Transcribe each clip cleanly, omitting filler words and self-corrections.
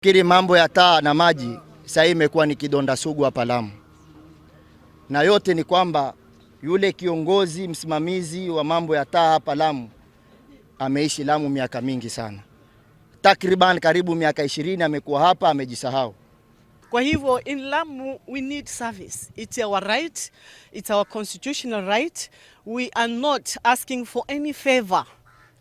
Kiri mambo ya taa na maji sasa imekuwa ni kidonda sugu hapa Lamu, na yote ni kwamba yule kiongozi msimamizi wa mambo ya taa hapa Lamu ameishi Lamu miaka mingi sana, takriban karibu miaka 20 amekuwa hapa, amejisahau. Kwa hivyo in Lamu we need service. It's our right. It's our constitutional right. We are not asking for any favor.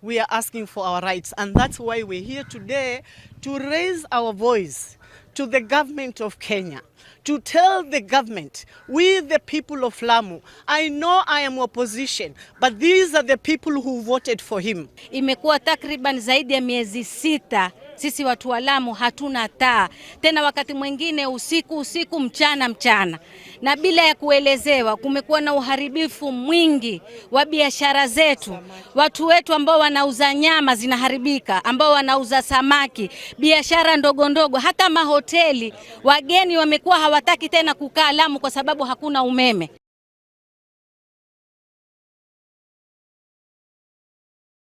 We are asking for our rights, and that's why we're here today to raise our voice to the government of Kenya, to tell the government, we the people of Lamu, I know I am opposition, but these are the people who voted for him. Imekuwa takriban zaidi ya miezi 6 sisi watu wa Lamu hatuna taa tena, wakati mwingine usiku usiku, mchana mchana, na bila ya kuelezewa. Kumekuwa na uharibifu mwingi wa biashara zetu, watu wetu ambao wanauza nyama zinaharibika, ambao wanauza samaki, biashara ndogo ndogo, hata mahoteli. Wageni wamekuwa hawataki tena kukaa Lamu kwa sababu hakuna umeme.